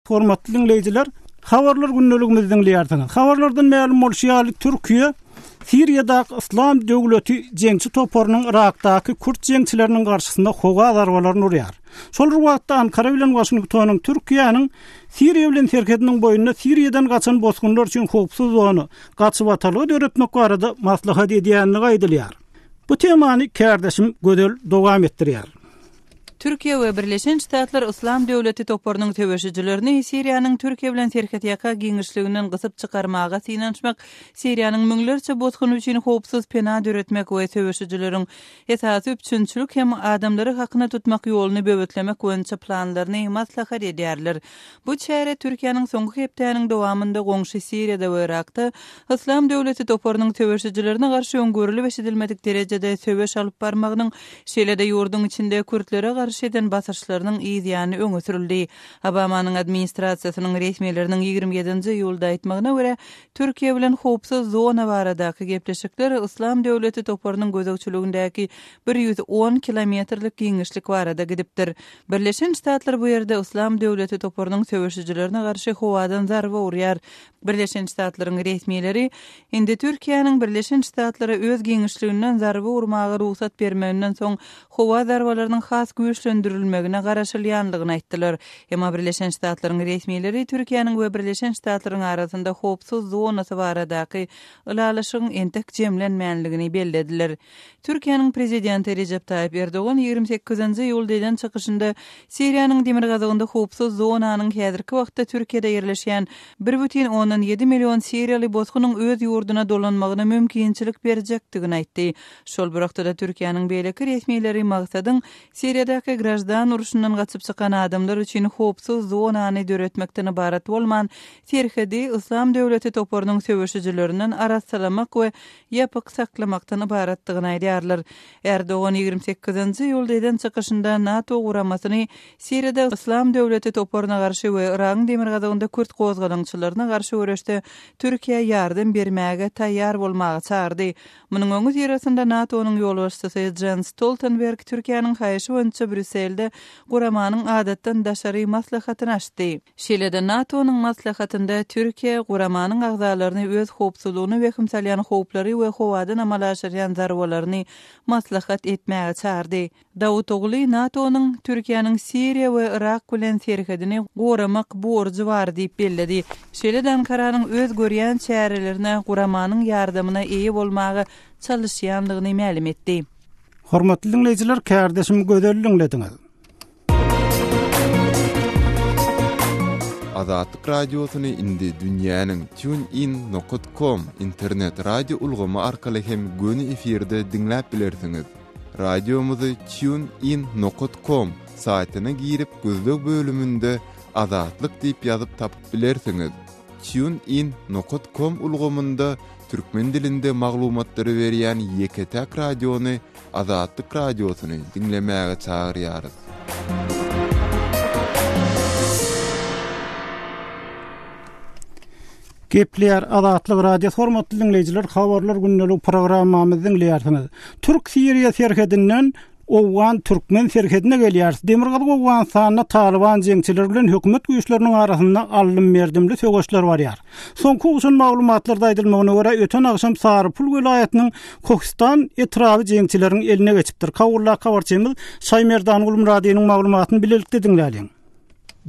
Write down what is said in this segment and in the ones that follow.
Hormatly diňleýjiler, Habarlar gündeligimizi diňleýärsiňiz. Habarlardan mälim bolşy ýaly, Türkiýe Siriýadaky Yslam döwleti jeňçi toparynyň Yrakdaky kürt jeňçileriniň garşysyna howa zarbalaryny urýar. Şol bir wagtda Ankara bilen Waşingtonyň Türkiýäniň Siriýa bilen serhediniň boýunda Siriýadan gaçan bosgunlar üçin howpsuz zona, gaçybatalga döretmek barada maslahat edýändigi aýdylýar. Bu temany kärdeşim Gözel dowam etdirýär. Türkiýe we Birleşen Ştatlar Yslam döwleti toparynyň söweşijilerini Siriýanyň Türkiýe bilen serhetýaka giňişliginden gysyp çykarmaga synanyşmak, Siriýanyň müňlerçe bosguny üçin howpsuz pena döretmek we söweşijileriň esasy üpjünçilik hem adamlary hakyna tutmak ýoluny böwetlemek boýunça planlaryny maslahat edýärler. Bu çäre Türkiýäniň soňky hepdäniň dowamynda goňşy Siriýada we Yrakda Yslam döwleti toparynyň söweşijilerine garşy öň görlüp-eşidilmedik derejede söweş alyp barmagynyň, şeýle-de ýurduň içinde kürtlere garşy eden basyşlarynyň yz ýany öňe sürüldi. Obamanyň administrasiýasynyň resmileriniň 27-nji iýulda aýtmagyna görä, Türkiýe bilen howpsuz zona baradaky gepleşikler Yslam döwleti toparynyň gözegçiligindäki 110 kilometrlik giňişlik barada gidipdir. Birleşen Ştatlar bu ýerde Yslam döwleti toparynyň söweşijilerine garşy howadan zarba urýar. Birleşen Ştatlaryň resmileri indi Türkiýäniň Birleşen Ştatlara öz giňişliginden zarba urmaga rugsat bermeginden soň howa zarbalarynyň has güýçlendirilmegine garaşylýanlygyny aýtdylar. Emma Birleşen Ştatlaryň resmileri Türkiýäniň we Birleşen Ştatlaryň arasynda howpsuz zonasy baradaky ylalaşygyň entek jemlenmänligini bellediler. Türkiýäniň Prezidenti Rejep Taýyp Erdogan 28-nji iýulda eden çykyşynda Siriýanyň demirgazygynda howpsuz zonanyň häzirki wagtda Türkiýede ýerleşýän 1,7 million siriýaly bosgunyň öz ýurduna dolanmagyna mümkinçilik berjekdigini aýtdy. Şol bir wagtda-da Türkiýäniň beýleki resmileri maksadyň Siriýadaky graždan urşundan gaçyp çykan adamlar üçin howpsuz zonany döretmekden ybarat bolman, serhedi Yslam döwleti toparynyň söweşijilerinden arassalamak we ýapyk saklamakdan ybaratdygyny aýdýarlar. Erdogan 28-nji iýulda eden çykyşynda NATO guramasyny Siriýada Yslam döwleti toparyna garşy we Yragyň demirgazygynda kürt gozgalaňçylaryna garşy göreşde Türkiýä ýardam bermäge taýýar bolmaga çagyrdy. Munuň öňüsyrasynda NATO-nyň ýolbaşçysy Jens Stoltenberg Türkiýäniň haýyşy boýunça Brýusselde guramanyň adatdan daşary maslahatyny açdy. Şeýle-de NATO-nyň maslahatynda Türkiýe guramanyň agzalaryny öz howpsuzlygyna wehim salýan howplary we howadan amala aşyrýan zarbalaryny maslahat etmäge çagyrdy. Dawutogly NATO-nyň Türkiýäniň Siriýa we Yrak bilen serhedini goramak borjy bar diýip belledi. Şeýle-de Ankaranyň öz görýän çärelerine guramanyň ýardamyna eýe bolmaga çalyşýandygyny mälim etdi. Hormatly diňleýjiler, kärdeşim Gözel diňlediňiz. Azatlyk Radiosyny indi dünýäniň TuneIn nokat com internet radio ulgamy arkaly hem göni efirde diňläp bilersiňiz. Radiomyzy TuneIn nokat com saýtyna girip gözleg bölüminde Azatlyk diýip ýazyp tapyp bilersiňiz. TuneIn nokat com ulgamynda türkmen dilinde maglumatlary berýän ýeke-täk radiony Azatlyk Radiosyny diňlemäge çagyrýarys. Gepleýär Azatlyk Radiosy hormatly diňleýjiler habarlar gündelik programmamyzy diňleýärsiňiz. Türk Siriýa serhedinden Owgan-türkmen serhedine gelýäris. Demirgazyk Owganystanda Talyban jeňçileri bilen hökümet güýçleriniň arasynda aldym-berdimli söweşler barýar. Soňky gowşan maglumatlarda aýdylmagyna görä, öten agşam Sarypul welaýatynyň Kohistan etraby jeňçileriň eline geçipdir. Kabuldaky habarçymyz Şaýmerdan Gulmyradynyň maglumatyny bilelikde diňläliň.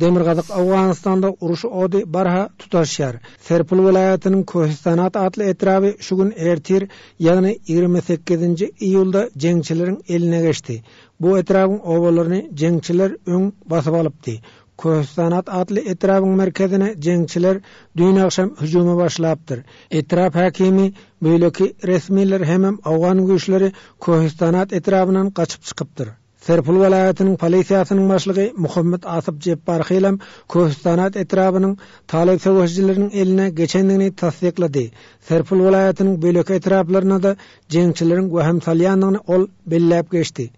Demirgazyk Owganystanda uruş ody barha tutaşýar. Serpul welaýatynyň Köhistanat atly etraby şu gün ertir, ýagny 28-nji iýulda jeňçileriň eline geçdi. Bu etrabyň obalaryny jeňçiler öň basyp alypdy. Köhistanat atly etrabyň merkezine jeňçiler düýn agşam hüjüme başlapdyr. Etrap häkimi, beýleki resmiler hemem owgan güýçleri Köhistanat etrabyndan gaçyp çykypdyr. Serpul welaýatynyň polisiýasynyň başlygy Muhammet Asyp Jepbarhylam Köhistanat etrabynyň talyp söweşijileriniň eline geçendigini tassyklady. Serpul welaýatynyň beýleki etraplaryna-da jeňçileriň wehim salýandygyny ol belläp geçdi.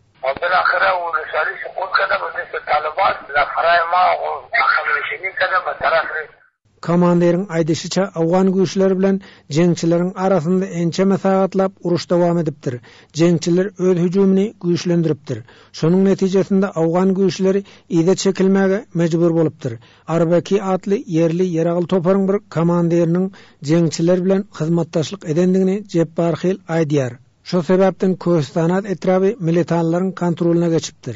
Komandiriň aýdyşyça, owgan güýçleri bilen jeňçileriň arasynda ençeme sagatlap uruş dowam edipdir. Jeňçiler öz hüjümini güýçlendiripdir. Şonuň netijesinde owgan güýçleri yza çekilmäge mejbur bolupdyr. Arbeki atly ýerli ýaragly toparyň bir komandiriniň jeňçiler bilen hyzmatdaşlyk edendigini Jepbarhil aýdýar. Şo sebäpden Köhistanat etraby militanlaryň kontrolyna geçipdir.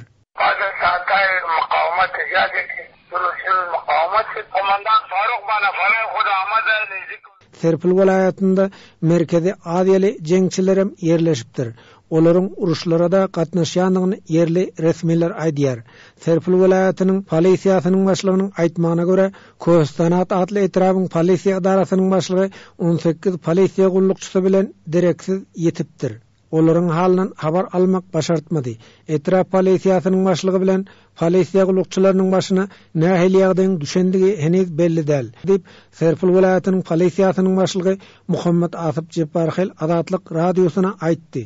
Serpil welaýatynda Merkezi Aziýaly jeňçilerem ýerleşipdir. Olaryň uruşlara-da gatnaşýandygyny ýerli resmiler aýdýar. Serpil welaýatynyň polisiýasynyň başlygynyň aýtmagyna görä, Köhistanat atly etrabyň polisiýa edarasynyň başlygy 18 polisiýa gullukçysy bilen dereksiz ýitipdir. Olaryň halyndan habar almak başartmady. Etrap polisiýasynyň başlygy bilen polisiýa gullukçylarynyň başyna nähili ýagdaýyň düşendigi heniz belli däl, diýip, Serpil welaýatynyň polisiýasynyň başlygy Muhammet Asyp Jepbarhel Azatlyk Radiosyna aýtdy.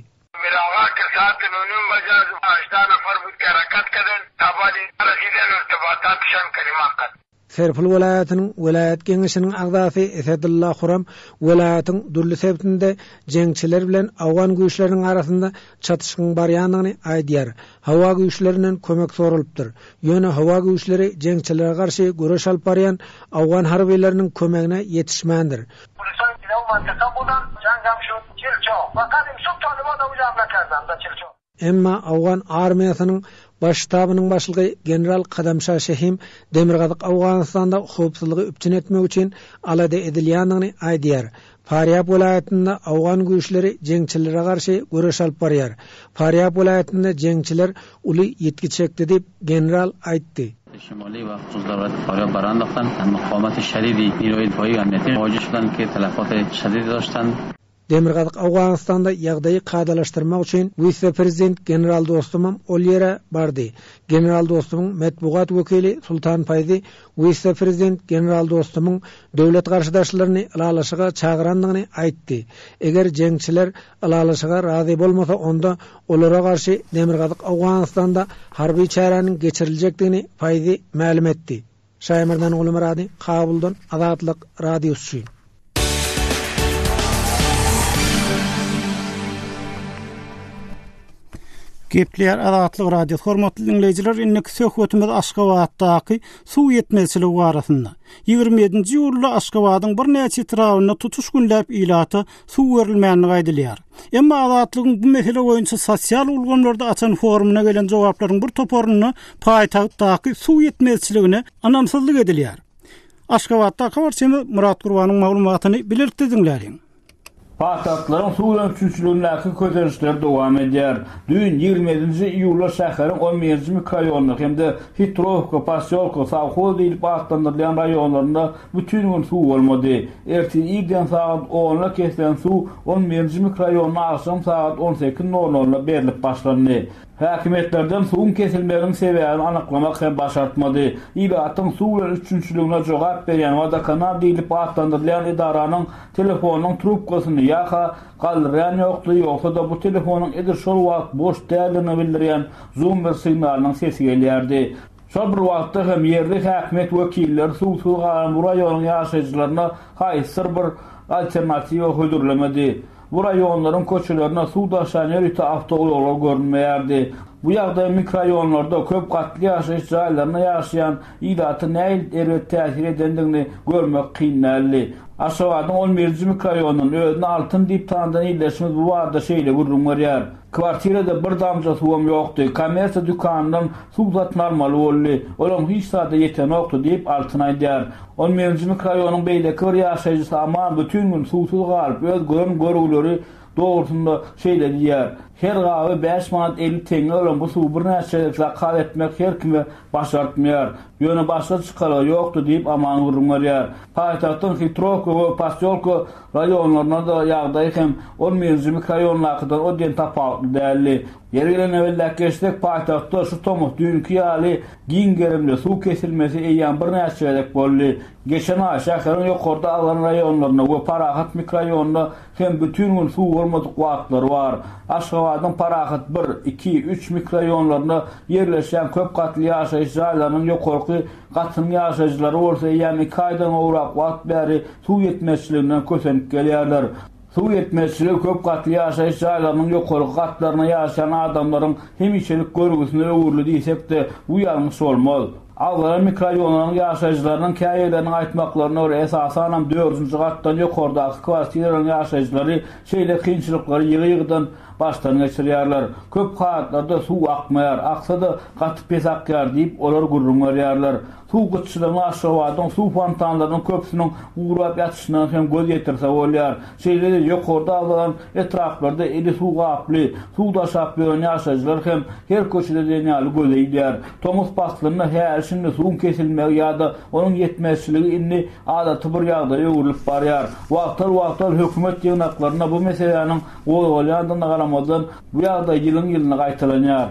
Serpil welaýatynyň welaýat geňeşiniň agzasy Esedulla Huram welaýatyň dürli sebitinde jeňçiler bilen owgan güýçleriniň arasynda çatyşygyň barýandygyny aýdýar. Howa güýçlerinden kömek soralypdyr. Ýöne howa güýçleri jeňçilere garşy göreş alyp barýan owgan harbylarynyň kömegine ýetişmändir. Emma owgan armiýasynyň Baş ştabynyň başlygy general Kadamşa Şehim Demirgazyk Owganystanda howpsuzlygy üpjün etmek üçin alada edilýändigini aýdýar. Farýab welaýatynda owgan güýçleri jeňçilere garşy göreş alyp barýar. Farýab welaýatynda jeňçiler uly ýitgi çekdi diýip, general aýtdy. Demirgazyk Owganystanda ýagdaýy kadalaşdyrmak üçin wise-prezident general Dostumam ol ýere bardy. General Dostumyň metbugat wekili Sultan Faýzi wise-prezident general Dostumyň döwlet garşydaşlaryny ylalaşyga çagyrandygyny aýtdy. Eger jeňçiler ylalaşyga razy bolmasa onda olara garşy Demirgazyk Owganystanda harby çäräniň geçiriljekdigini Faýzi mälim etdi. Şaýmerdan Gulmyrady, Kabuldan, Azatlyk Radiosy üçin. Gepleýär Azatlyk Radiosy. Hormatly diňleýjiler, indiki söhbetimiz Aşgabatdaky suw ýetmezçiligi barasynda. 27-nji iýulda Aşgabadyň birnäçe etrabynda tutuş günläp ilata suw berilmändigi aýdylýar. Emma Azatlygyň bu mesele boýunça sosial ulgamlarda açan forumyna gelen jogaplaryň bir toparynda paýtagtdaky suw ýetmezçiligine ynamsyzlyk edilýär. Aşgabatdaky habarçymyz Myrat Gurbanyň maglumatyny bilelikde diňläliň. Paýtagtlaryň suw bilen üpjünçiligindäki kösençler dowam edýär. Düýn, 27-nji iýulda şäheriň on birinji mikroraýonynda hem-de Hitrowka, Posýolka, Sowhoz diýlip atlandyrylýan raýonlarynda bütin gün suw bolmady. Ertir irden sagat onda kesilen suw on birinji mikroraýonda agşam sagat on sekiz nol nolda berlip başlandy. Häkimiýetlerden suwuň kesilmeginiň sebäbini anyklamak hem başartmady. Ilatyň suw bilen üpjünçiligine jogap berýän Wodokanal diýlip atlandyrylýan edaranyň telefonynyň trubkasyny ýa-ha galdyrýan ýokdy, ýogsa-da bu telefonyň edil şol wagt boş däldigini bildirýän zummer signalynyň sesi gelýärdi. Şol bir wagtda hem ýerli häkimiýet wekilleri suwsuz galan bu raýonyň ýaşaýjylaryna haýsydyr bir alternatiwa hödürlemedi. Bu raýonlaryň köçelerinde suw daşaýan ýörite awtoulaglar görünmeýärdi. Bu ýagdaý mikroraýonlarda köp gatly ýaşaýyş jaýlarynda ýaşaýan ilata nähili erbet täsir edendigini görmek kyn däldi. Aşgabadyň on birinji mikroraýonyndan özüni Altyn diýip tanadan ildeşimiz bu barada şeýle gürrüň berýär. Kwartirada bir damja suwam ýokdy. Kommersiýa dükanyndan suw satyn almaly boldy. Olam hiç zada ýetenokdy diýip, Altyn aýdýar. On birinji mikroraýonyň beýleki bir ýaşaýjysy Aman bütin gün suwsuz galyp, öz gören görgüleri dogrusynda şeýle diýýär, Her gaby bäş manat 50 teňňe bolan bu suwy birnäçe gezek zakaz etmek her kime başartmaýar. Ýöne başga çykalga ýokdy diýip, Aman gürrüň berýär. Paýtagtyň Hitrowka we Posýolka raýonlarynda-da ýagdaý hem on birinji mikroraýondakydan o diýen tapawutly däldi. Ýeri gelende belläp geçsek, paýtagtda şu tomus düýnki ýaly giň gerimli suw kesilmesi eýýäm birnäçe gezek boldy. Geçen aý şäheriň ýokarda agzalan raýonlarynda we Parahat mikroraýonynda hem bütin gün suw bolmadyk wagtlary bar. Aşgabadyň Parahat bir, iki, üç mikroraýonlarynda ýerleşýän köp gatly ýaşaýyş jaýlarynyň ýokarky. ýokarky gatynyň ýaşaýjylary bolsa eýýäm iki aýdan gowrak wagt bäri suw ýetmezçiliginden kösenip gelýärler. Suw ýetmezçiligi köp gatly ýaşaýyş jaýlarynyň ýokarky gatlarynda ýaşaýan adamlaryň hemişelik görgüsine öwrüldi diýsek-de, bu ýalňyş bolmaz. Agzalan mikroraýonlaryň ýaşaýjylarynyň käbirleriniň aýtmaklaryna görä, esasanam dördünji gatdan ýokardaky kwartiralaryň ýaşaýjylary şeýle kynçylyklary ýygy-ýygydan başdan geçirýärler. Köp halatlarda suw akmaýar, aksa-da gaty pes akýar diýip, olar gürrüň berýärler. Suw gytçylygyna Aşgabadyň suw fontanlarynyň köpüsiniň gurap ýatyşyndan hem göz ýetirse bolýar. Şeýle-de ýokarda agzalan etraplarda eli suw gaply, suw daşap ýören ýaşaýjylar hem her köçede diýen ýaly göze ilýär. Tomus paslynda häli-şindi suwuň kesilmegi ýa-da onuň ýetmezçiligi indi adaty bir ýagdaýa öwrülip barýar. Wagtal-wagtal hökümet ýygnaklarynda bu meseläniň gozgalýandygyna garamazdan, bu ýagdaý ýylyň-ýylyna gaýtalanýar.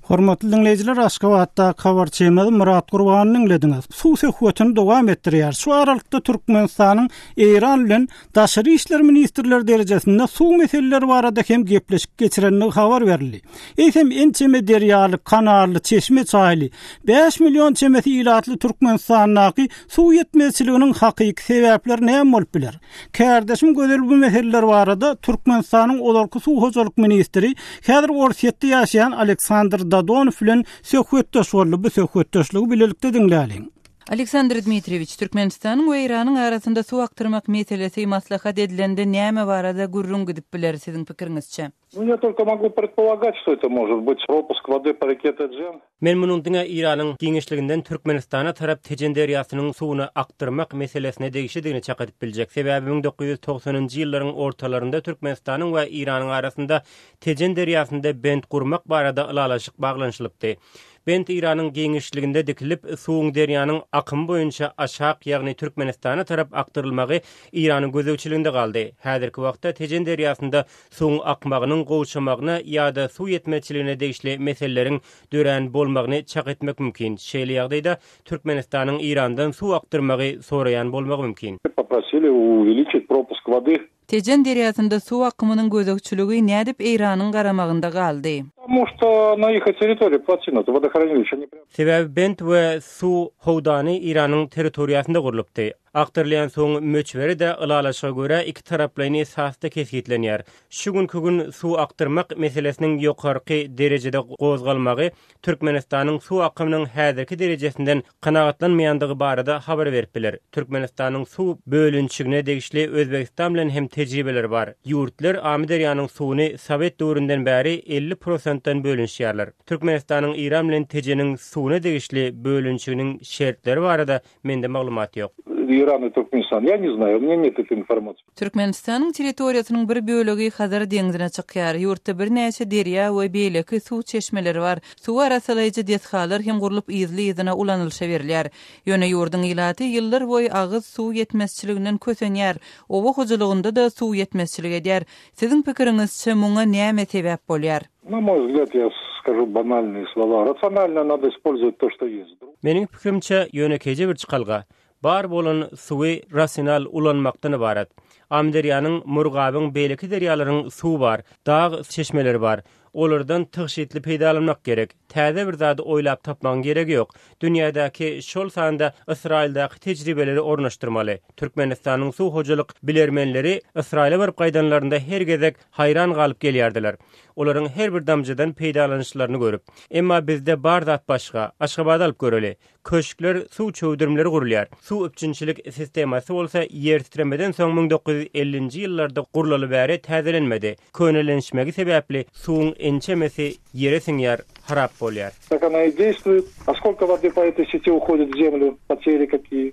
Hormatly diňleýjiler, Aşgabatdaky habarçymyz Myrat Gurbany diňlediňiz. Suw söhbetini dowam etdirýär. Şu aralykda Türkmenistanyň Eýran bilen daşary işler ministrleri derejesinde suw meseleleri barada hem gepleşik geçirendigi habar berildi. Eýsem, ençeme derýaly, kanally, çeşme-çaýly, bäş million çemesi ilatly Türkmenistandaky suw ýetmezçiliginiň hakyky sebäpleri näme bolup biler? Kärdeşim Gözel bu meseleler barada Türkmenistanyň ozalky suw hojalyk ministri, häzir Orsýetde ýaşaýan Aleksandr Dadonow bilen söhbetdeş boldy. Bu söhbetdeşligi bilelikde diňläliň. Aleksandr Dmitriýewiç, Türkmenistanyň we Eýranyň arasynda suw akdyrmak meselesi maslahat edilende näme barada gürrüň gidip biler, siziň pikiriňizçe? Nu, ya tolko mogu predpolagat, çto eto možet byt propusk wody po reke Tejen. Men munuň diňe Eýranyň giňişliginden Türkmenistana tarap Tejen derýasynyň suwuny akdyrmak meselesine degişlidigini çak edip biljek. Sebäbi 1990-njy ýyllaryň ortalarynda Türkmenistanyň we Eýranyň arasynda Tejen derýasynda bent gurmak barada ylalaşyk baglanyşylypdy. Bent Eýranyň giňişliginde dikilip, suwuň derýanyň akymy boýunça aşak, ýagny Türkmenistana tarap akdyrylmagy Eýranyň gözegçiliginde galdy. Häzirki wagtda Tejen derýasynda suwuň akmagynyň gowşamagyna ýa-da suw ýetmezçiligine degişli meseleleriň dörän bolmagyny çak etmek mümkin. Şeýle ýagdaýda Türkmenistanyň Eýrandan suw akdyrmagy soraýan bolmagy mümkin. Poprosili uveliçit propusk wody. Tejen derýasynda suw akymynyň gözegçiligi nädip Eýranyň garamagynda galdy? Potomu çto na iho territoriýi plotina, wodohranilišče ne. Sebäbi bent we suw howdany Eýranyň territoriýasynda gurlupdy. Akdyrylýan suwuň möçberi-de ylalaşyga görä ikitaraplaýyn esasda kesgitlenýär. Şu günki gün suw akdyrmak meselesiniň ýokarky derejede gozgalmagy Türkmenistanyň suw akymynyň häzirki derejesinden kanagatlanmaýandygy barada habar berip biler. Türkmenistanyň suw bölünişigine degişli Özbegistan bilen hem tejribeleri bar. Ýurtlar Amyderýanyň suwuny sowet döwründen bäri 50 prosentden bölünişýärler. Türkmenistanyň Eýran bilen Tejeniň suwuna degişli bölünişiginiň şertleri barada Mende maglumat ýok. Iran i Türkmenistan, ýa ne znaýu, u mnýa net etoý informasiýa. Türkmenistanyň territoriýasynyň bir bölegi Hazar deňzine çykýar. Ýurtda birnäçe derýa we beýleki suw çeşmeleri bar. Suwy arassalaýjy desgalar hem gurlup yzly-yzyna ulanylyşa berilýär. Ýöne ýurduň ilaty ýyllar boýy agyz suw ýetmezçiliginden kösenýär. Oba hojalygynda-da suw ýetmezçilik edýär. Siziň pikiriňizçe muňa näme sebäp bolýar? Na moý wzglýad, ýa skažu banalnyý slowa, rasionalno nado ispolzowat to, çto ýest. Meniň pikirimçe, ýönekeýje bir çykalga, bar bolan suwy rasional ulanmakdan ybarat. Amyderýanyň, Murgabyň, beýleki derýalaryň suwy bar, dag çeşmeleri bar. Olardan tygşytly peýdalanmak gerek. Täze bir zady oýlap tapmagyň geregi ýok. Dünýädäki, şol sanda Ysraýyldaky tejribeleri ornaşdyrmaly. Türkmenistanyň suw hojalyk bilermenleri Ysraýyla baryp gaýdanlarynda her gezek haýran galyp gelýärdiler. Olaryň her bir damjadan peýdalanyşlaryny görüp. Emma bizde bar zat başga. Aşgabady alyp göreli. Köşkler, suw çüwdürimleri gurulýar. Suw üpjünçilik sistemasy bolsa ýer titremeden soň 1950-nji ýyllarda gurlaly bäri täzelenmedi. Könelenişmegi sebäpli suwuň ençemesi ýere siňýär, harap bolýar. Tak ona i deýstwuýet. A skolko wody po etoý seti uhodit w zemlýu, poteri kakiýe?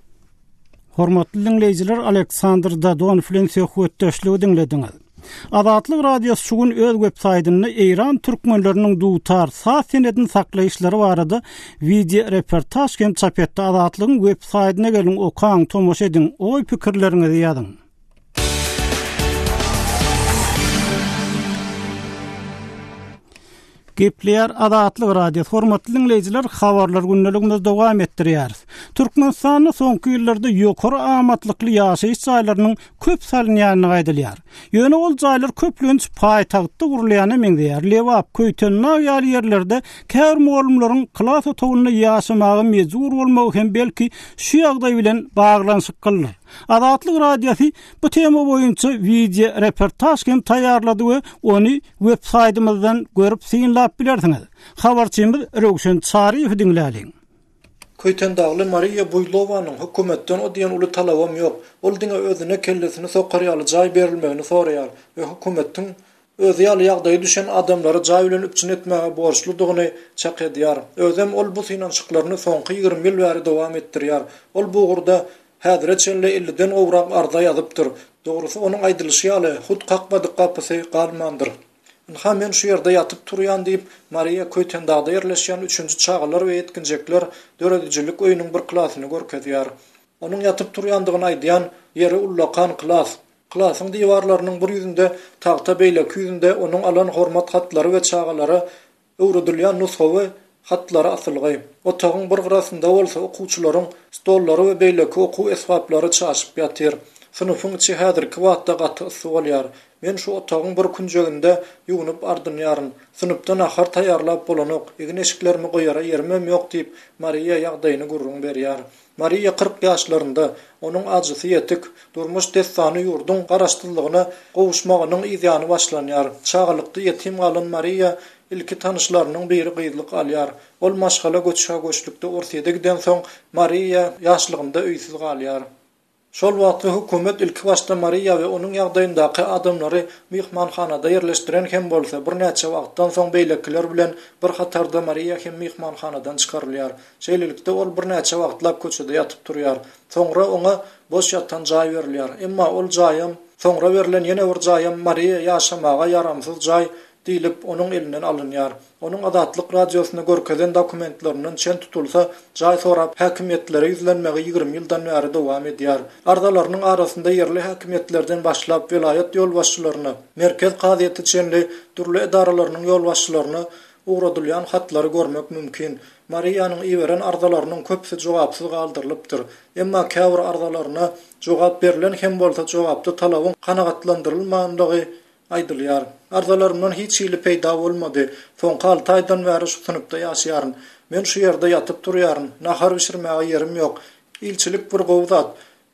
Hormatly diňleýjiler Aleksandr Dadonow bilen söhbetdeşligi diňlediňiz. Azatlyk Radiosy şu gün öz web saýtynda Eýran türkmenleriniň dutar saz senedini saklaýyşlary barada wideo reportaž hem çap etdi. Azatlygyň web saýtyna geliň, okaň, tomaşa ediň, oý-pikirleriňizi ýazyň. Gepleýär Azatlyk Radiosy, hormatly diňleýjiler, habarlar gündeligimizi dowam etdirýäris. Türkmenistanda soňky ýyllarda ýokary amatlykly ýaşaýyş jaýlarynyň köp salynýandygy aýdylýar. Ýöne ol jaýlar köplenç paýtagtda gurulýana meňzeýär. Lebap, Köýtendag ýaly ýerlerde käbir mugallymlaryň klas otagynda ýaşamaga mejbur bolmagy hem belki şu ýagdaý bilen baglanyşyklydyr. Azatlyk Radiosy bu tema boýunça wideo reportaž hem taýýarlady we ony web saýtymyzdan görüp synlap bilersiňiz. Habarçymyz Röwşen Çaryýewi diňläliň. Köýtendagly Mariýa Buýlowanyň hökümetden o diýen uly talabam ýok. Ol diňe özüne kellesini sokar ýaly jaý berilmegini soraýar we hökümetiň özi ýaly ýagdaýa düşen adamlary jaý bilen üpjün etmäge borçludygyny çak edýär. Özem ol bu synanyşyklaryny soňky 20 ýyl bäri dowam etdirýär. Ol bu ugurda Häzire çenli elliden gowrak arza ýazypdyr. Dogrusy, onuň aýdylyşy ýaly, hut kakmadyk gapysy galmandyr. Ynha, men şu ýerde ýatyp turýan diýip, Mariýa Köýtendagda ýerleşýän üçünji çagalar we ýetginjekler döredijilik öýüniň bir klasyny görkezýär. Onuň ýatyp turýandygyny aýdýan ýeri ullakan klas. Klasyň diwarlarynyň bir ýüzünde tagta, beýleki ýüzünde onuň alan hormat hatlary we çagalara Öwredilýän nusgawy hatlary asylgy. Otagyň bir gyrasynda bolsa okuwçylaryň stollary we beýleki okuw esbaplary çaşyp ýatyr. Synpyň içi häzirki wagtda gaty yssy bolýar. Men şu otagyň bir künjeginde ýuwnup ardynýaryn. Synpda nahar taýýarlap bolanok, egin-eşiklerimi goýara ýerimem ýok diýip, Mariýa ýagdaýyny gürrüň berýär. Mariýa 40 ýaşlarynda, onuň ajysy ýetik. Durmuş dessany ýurduň garaşsyzlygyna gowuşmagynyň yzýany başlanýar. Çagalykda ýetim galan Mariýa ilki tanyşlarynyň biri gyzlyk alýar. Ol maşgala göçhä-göçlükde Orsýede gidensoň, Mariýa ýaşlygynda öýsüz galýar. Şol wagtky hökümet ilkibaşda Mariýa we onuň ýagdaýyndaky adamlary myhmanhanada ýerleşdiren hem bolsa, birnäçe wagtdan soň beýlekiler bilen bir hatarda Mariýa hem myhmanhanadan çykarylýar. Şeýlelikde, ol birnäçe wagtlap köçede ýatyp turýar. Soňra oňa boş ýatan jaý berilýär. Emma ol jaýam, soňra berlen ýene bir jaýam Mariýa ýaşamaga ýaramsyz jaý diýlip, onuň elinden alynýar. Onuň Azatlyk Radiosyna görkezen dokumentlerinden çen tutulsa, jaý sorap häkimiýetlere ýüzlenmegi 20 ýyldan bäri dowam edýär. Arzalarynyň arasynda ýerli häkimiýetlerden başlap welaýat ýolbaşçylaryna, merkez kazyýete çenli dürli edaralarynyň ýolbaşçylaryna ugradylýan hatlary görmek mümkin. Mariýanyň iberen arzalarynyň köpüsi jogapsyz galdyrylypdyr. Emma käbir arzalaryna jogap berlen hem bolsa jogapda talabyň kanagatlandyrylmandygy Aýdylýar. Arzalarymdan hiç hili peýda bolmady. Soňky alty aýdan bäri şu synpda ýaşaýaryn. Men şu ýerde ýatyp turýaryn. Nahar bişirmäge ýerim ýok. Ilçilik bir gowy zat.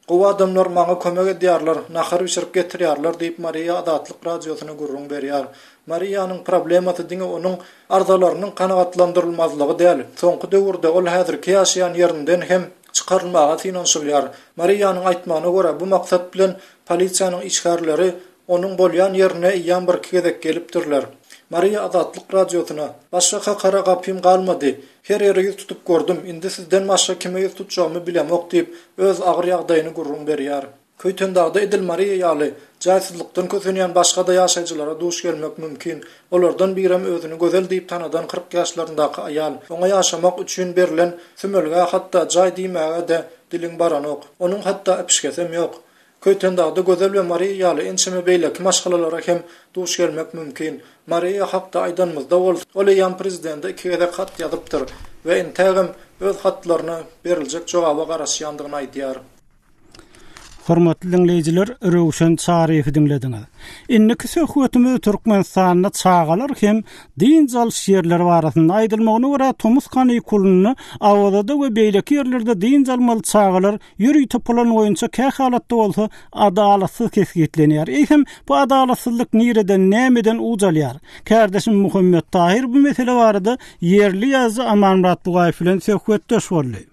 Gowy adamlar maňa kömek edýärler, nahar bişirip getirýärler diýip, Mariýa Azatlyk Radiosyna gürrüň berýär. Mariýanyň problemasy diňe onuň arzalarynyň kanagatlandyrylmazlygy däl. Soňky döwürde ol häzirki ýaşaýan ýerinden hem çykarylmaga synanyşylýar. Mariýanyň aýtmagyna görä, bu maksat bilen polisiýanyň işgärleri Onuň bolýan ýerine eýýäm birki gezek gelipdirler. Mariýa Azatlyk Radiosyna, Başga kakara gapym galmady. Her ýere ýüz tutup gördüm, indi sizden başga kime ýüz tutjagymy bilemok diýip, öz agyr ýagdaýyny gürrüň berýär. Köýtendagda edil Mariýa ýaly, jaýsyzlykdan kösenýän başga-da ýaşaýjylara duş gelmek mümkin. Olardan birem özüni Gözel diýip tanadan 40 ýaşlaryndaky aýal. Oňa ýaşamak üçin berlen sümelgä hatda jaý diýmäge-de diliň baranok. Onuň hatda äpişgesem ýok. Köýtendagda Gözel we Mariýa ýaly ençeme beýleki maşgalalara hem duş gelmek mümkin. Mariýa hakda aýdanymyzda bolsa, ol eýýäm prezidente iki gezek hat ýazypdyr we entägem öz hatlaryna beriljek jogaba garaşýandygyny aýdýar. Hormatly diňleýjiler, Röwşen Çaryýewi diňlediňiz. Indiki söhbetimiz Türkmenistanda çagalar hem dynç alyş ýerleri barasynda. Aýdylmagyna görä, tomus kanikulynda Awazada we beýleki ýerlerde dynç almaly çagalar ýörite plan boýunça kä halatda bolsa adalatsyz kesgitlenýär. Eýsem, bu adalatsyzlyk nireden, nämeden uç alýar? Kärdeşim Muhammet Tahyr bu mesele barada ýerli ýazyjy Amanmyrat Bugaýew bilen söhbetdeş boldy.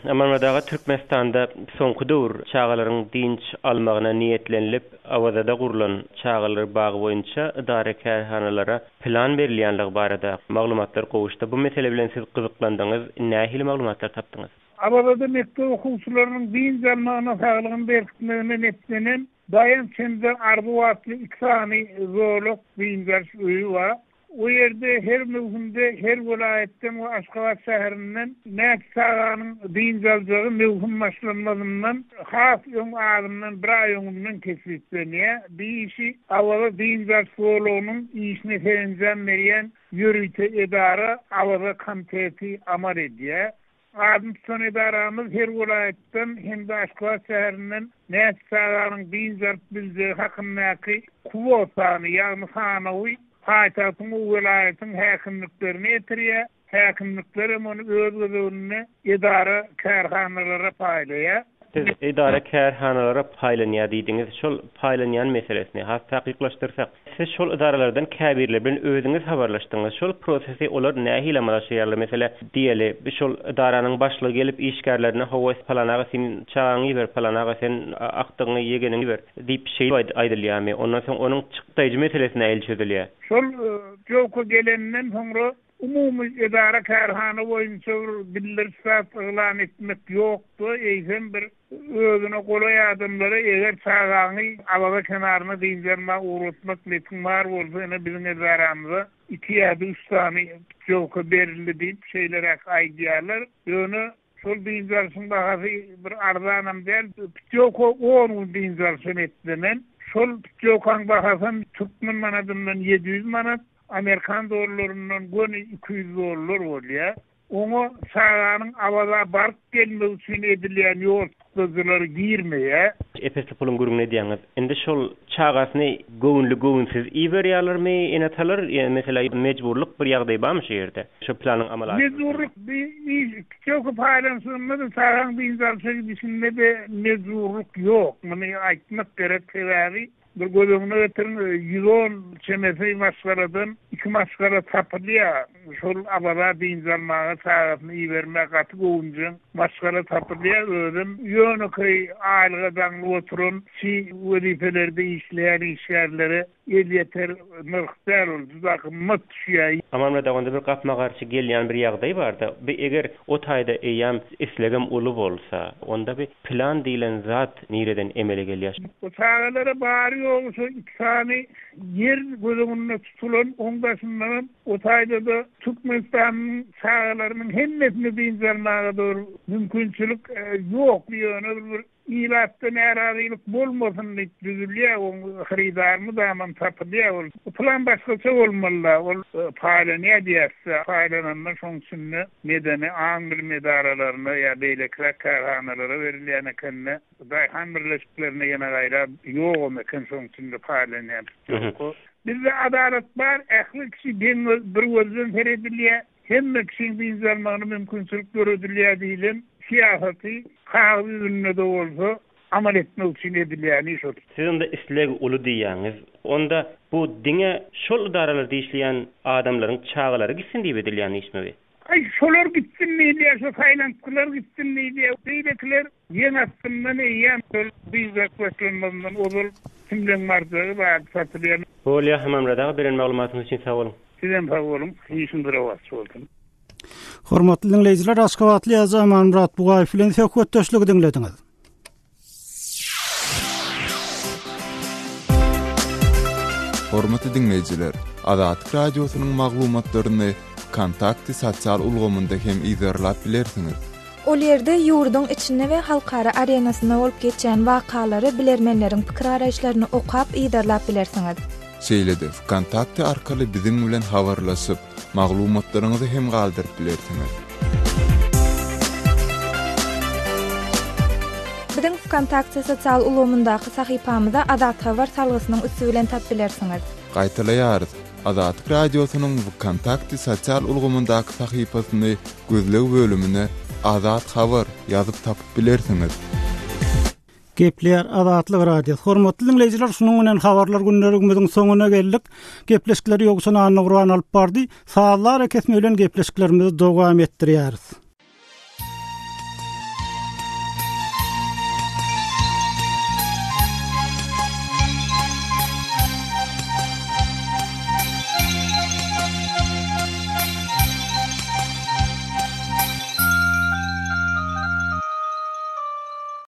Amanmyrat aga, Türkmenistanda soňky döwür çagalaryň dynç almagyna niýetlenilip, Awazada gurlan çagalar bagy boýunça edara-kärhanalara plan berilýänligi barada maglumatlar gowuşdy. Bu mesele bilen siz gyzyklandyňyz, nähili maglumatlar tapdyňyz? Awazada mekdep okuwçylarynyň dynç almagyna, saglygyny berkitmegine netlenen Daýanç hem-de Arzuw atly iki sany zolak dynç alyş öýi bar. O ýerde her möwsümde her welaýatdan we Aşgabat şäherinden näçe çaganyň dynç aljagy möwsüm başlanmazyndan has öň azyndan bir aý öňünden kesgitlenýär. Bu işi Awaza dynç alyş zolagynyň işine serenjam berýän ýörite edara Awaza komiteti amal edýär. Adyny tutan edaramyz her welaýatdan hem-de Aşgabat şäherinden näçe çaganyň dynç alyp biljegi hakyndaky kwotany, ýagny sanawy paýtagtyň we welaýatyň häkimliklerine ýetirýär. Häkimlikler hem ony öz gezeginde edara-kärhanalara paýlaýar. Siz edara-kärhanalara paýlanýar diýdiňiz. Şol paýlanýan meselesini has takyklaşdyrsak. Siz şol edaralardan käbirleri bilen özüňiz habarlaşdyňyz. Şol prosesi olar nähili amala aşyrýarlar? Meselä, diýeli, şol edaranyň başlygy gelip işgärlerine hawa, palan aga sen çagaňy iber, palan aga sen akdygyňy, ýegeniňi iber diýip şeýdip aýdylýarmy? Ondan soň onuň çykdaýjy meselesi nähili çözülýär? Şol jowka gelenden soňra umumy edara-kärhana boýunça bir bildiriş zat yglan etmek ýokdy, eýsem bir Özüne golaý adamlara eger çagaňy Awaza kenaryna dynç almaga ugratmak netiň bar bolsa ine biziň edaramyza iki ýa-da üç sany putýowka berildi diýip şeýleräk aýdýarlar. Ýöne şol dynç alşyň bahasy bir arzanam däl. Putýowka on gün dynç alşa netlenen. Şol putýowkaň bahasam türkmen manadyndan 700 manat, amerikan dollaryndan göni 200 dollar bolýar. Oňa çaganyň Awaza baryp gelmegi üçin edilýän ýol çykdajylary girmeýär. Ep-esli puluň gürrüňini edýäňiz. Indi şol çagasyny göwünli-göwünsiz iberýärlermi ene-atalar? Ýa meselä mejburlyk bir ýagdaý barmy şu ýerde? Şu planyň amala aşyrylmagyna. Mejburlyk bir iş putýowka paýlanyşygynda-da çagaň dynç alşa gidişinde-de mejburlyk ýok. Muny aýtmak gerek. Sebäbi Bir göz öňüne getiriň, 110 çemesi maşgaladan iki maşgala tapylýar. Şol Awaza dynç almaga çagasyny ibermäge gaty göwünjeň maşgala tapylýar. Özem ýönekeý aýlyga daňlyp oturan, çi wezipelerde işleýän işgärlere elýeter nyrh däl ol, juda gymmat düşýär. Amanmyrat aga onda bir gapma-garşy gelýän bir ýagdaý barda, bi eger o taýda eýýäm islegem uly bolsa, onda bi Plan diýlen zat nireden emele gelýär? Bu çagalara bary-ýogy şo iki sany ýer göz öňünde tutulan, oň daşyndanam o taýda-da Türkmenistanyň çagalarynyň hemmesini dynç almaga dogry mümkinçilik ýok. Ýöne bir ilatda närazylyk bolmasyn diýip düzülýär, oň hyrydary mydamam tapylýar ol. Plan başgaça bolmaly-da, ol paýlanýar diýäs-de, paýlananda şoň içinde Medeni aň-bilim edaralaryna ýa beýlekiräk kärhanalara berilýän ekende, daýhan birleşiklerine ýene gaýra ýogam eken şoň içinde paýlanýan putýowka. Bizde adalat bar, ähli kişi deň bir gözden seredilýär, hemme kişiň dynç almagyna mümkinçilik döredilýär diýlen syýasaty kagyz ýüzünde-de bolsa amal etmek üçin edilýän iş ol. Siz onda isleg uly diýýäňiz. Onda bu diňe şol edaralarda işleýän adamlaryň çagalary gitsin diýip edilýän işmi bi? Aý şolar gitsin diýilýär, şo saýlantgylar gitsin diýilýär. Beýlekiler ýeň astyndan eýýäm şol gyzak başlanmazyndan ozal kimleň barjagy bar satylýar. Bolýa Amanmyrat aga beren maglumatyňyz üçin sag boluň. Sizem sag boluň, işiňiz rowaç bolsun. Hormatly diňleýjiler, Aşgabatly ýazyjy Amanmyrat Bugaýew bilen söhbetdeşligi diňlediňiz. Hormatly diňleýjiler, Azatlyk Radiosynyň maglumatlaryny Wkontakte sosial ulgamynda hem yzarlap bilersiňiz. Ol ýerde ýurduň içinde we halkara arenasynda bolup geçýän wakalary, bilermenleriň pikir-garaýyşlaryny okap, yzarlap bilersiňiz. Şeýle-de Wkontakte arkaly biziň bilen habarlaşyp, maglumatlaryňyzy hem galdyryp bilersiňiz. Biziň Wkontakte sosial ulgamyndaky sahypamyza Azathabar salgysynyň üsti bilen tap bilersiňiz. Gaýtalaýarys, Azatlyk Radiosynyň Wkontakte sosial ulgamyndaky sahypasyny gözleg bölümine Azat Habar ýazyp tapyp bilersiňiz. Gepleýär Azatlyk Radiosy. Hormatly diňleýjiler, şunuň bilen habarlar gündeligimiziň soňuna geldik. Gepleşikleri Ýowşan Annagurban alyp bardy. Sazly arakesme bilen gepleşiklerimizi dowam etdirýäris.